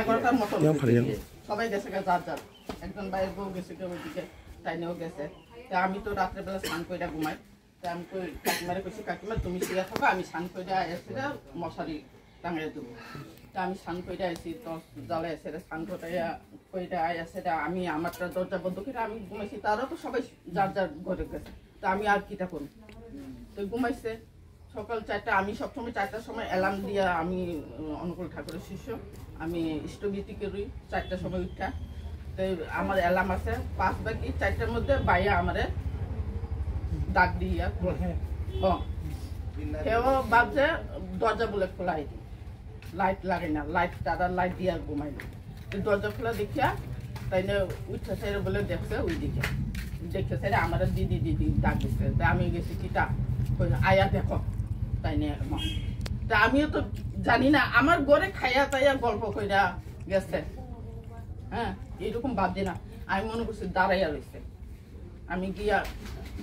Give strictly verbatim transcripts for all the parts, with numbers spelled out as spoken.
এগারোটার মতো সবাই গেছে গা যার যার। একজন বাইরে বউ গেছে গা ওইদিকে, তাইনেও গেছে। তা আমি তো রাত্রেবেলা স্নান করে ঘুমাই। তা আমি কই, কাকিমারে কইছি, "কাকিমা, তুমি শুয়ে থাকো, আমি স্নান করে আইয়া সেটা মশারি টাঙাই দেবো।" তা আমি স্নান করে আইছি, দশ জ্বালায় সেটা স্নান করে আইয়া, করে আইয়া সেটা আমি আমারটা দরজা বন্ধ করে আমি ঘুমাইছি, তারা তো সবাই যার যার ঘরে গেছে। তা আমি আর কিটা করব? তো ঘুমাইছে। সকাল চারটা, আমি সবসময় চারটার সময় অ্যালার্ম দিয়া আমি, উম, অনুকূল ঠাকুরের শিষ্য, আমি স্থবির করি চারটার সময় উঠা। তো আমার অ্যালার্ম আছে পাঁচ বাকি চারটার মধ্যে বাইয়া আমারে ডাক দিয়া। ও, কেউ ভাবছে দরজা বলে খোলাই দি, লাইট লাগে না, লাইট তারা লাইট দিয়া ঘুমাই। তো দরজা খোলা দেখিয়া তাইনে উঠছে, সেরে বলে দেখছে ওইদিকে, দেখছে সেরে আমার দিদি দিদি ডাক দিচ্ছে। তা আমি গেছি কিতা, কই, "আয়া দেখো।" তাইনে মা। তা আমিও তো জানি না, আমার ঘরে খাইয়া তাইয়া গল্প কইরা গেছে। হ্যাঁ, এরকম ভাবছি না। আমি মনে করছি দাঁড়াইয়া রইছে। আমি গিয়া,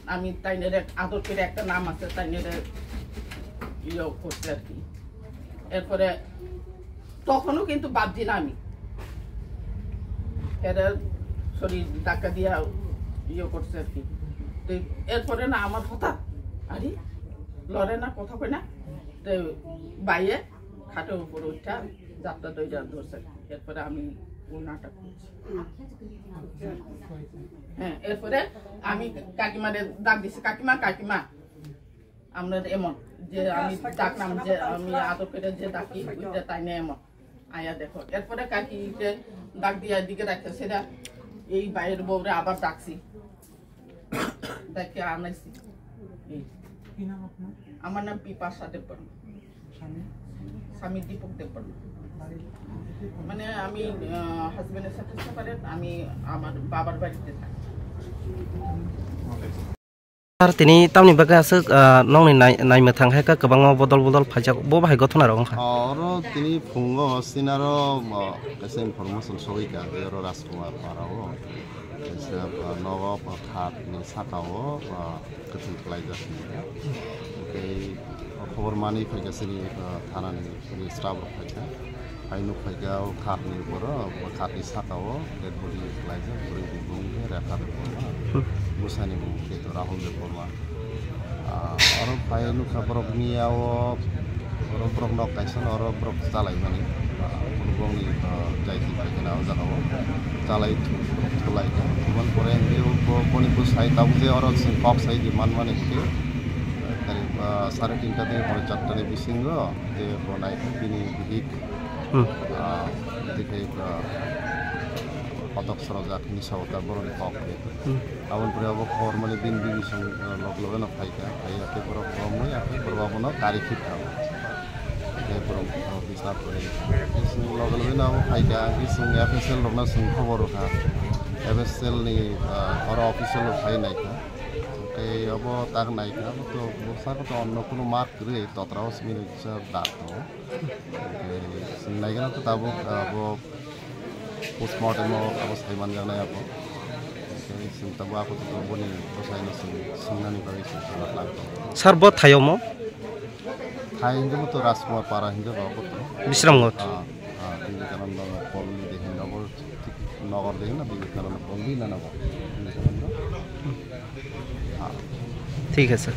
আমি তাইনের এক আদর করে একটা নাম আছে, তাইনের ইয়ে করছে আর কি। এরপরে তখনও কিন্তু বাদ দিন আমি। এরা শরীর ধাক্কা দিয়া ইয়ে করছে আর কি। তো এরপরে না আমার হঠাৎ, আরে, লড়ে না, কথা কয় না। তো বাইয়ে খাটের উপরে উঠা যাত্রা দইটা ধরছে। এরপরে আমি ওনাটা করছি। হ্যাঁ, এরপরে আমি কাকিমারে ডাক দিছি, "কাকিমা, কাকিমা।" আমরা এমন যে আমি ডাকলাম, যে আমি আদর করে যে ডাকি, ওইটা তাই না এমন। আয়া দেখো। এরপরে কাকিকে ডাক দিয়ে এদিকে রাখছে, সেটা এই বাইরের বউরে আবার ডাকছি। দেখে আনাইছি। এই। কি নাম আপনার? আমার নাম বিপাশা দেববর্মা। স্বামী? স্বামী দীপক দেববর্মা। বাড়ি? মানে আমি, আহ, হাজবেন্ডের সাথে সেপারেট, আমি আমার বাবার বাড়িতে থাকি। Sir, tini tamni bagwi aswk, ah, nokni nai-, naimwthang hai khe kwbangma bodol bodol phaijak, bo bahai gothona rok wngkha? Oro tini phungo sinaro, ah, kaisa information sogwi kha, tei oro Rajkumar para o. Kaisa, ah, nogo, ah, khat ni saka o, ah, kwthwi kwlaijak. Tei o khobor manwi phaikha chini, ah, thana ni, chini staff rok phaikha. Hai nuk phaikha o khat ni upor o, o khat ni saka o dead body kwlaijak, bwrwi ni bumung khe Rekha Debbarma, bwsa ni bumung khe Rahul Debbarma. Ah, oro phai nukha borok miya o, oro borok nok kaisa no oro borok chalaimani. Ah, borok ni, ah, jaiti phaikha na o jaga o chalai thu-, thulai kha. Thumani pore hwnkhe bo, boni bwsai tabuk je oro chwng kok sai di manmani hwnkhe, ah, sare tinta tei hor charta ni bisingo je bo nai kha bini bihik, Hmm. Ah, tei khe, ah, kotok sorajak hinwi sao ta borokni kok khe. Hmm. Aboni pore abo khobor mani bini bini song, ah, log loge no phai kha, phai ya khe borok romwi ya khe borok abono kari phit kha. Khe borok, ah, bisna pore. Bising log loge no abo phai kha, bising F S L rok no swng khobor rw kha. F S L ni, ah, oro official rok phai nai kha. Tei abo tak nai kha, abo to bwsa ko to onno kuno mark kwrwi totra o simi rwksa da tongo. Tei chwng naigana khe tabuk abo postmortem o abo sai manjaknai abo. Tei chwng tabuk apato boni bwsaino chwng swngnani bagwi chwng tangna khlai tongo. Sir, bo thaio mo? Thai hinjabo to Rajkumar para hinjabo abo to. Bisramgot. Ah, ah, Vivekananda Colony de hinjabo, thik Nagar de hinna Vivekananda Colony na Nagar. Vivekananda. Ah. Thik ase.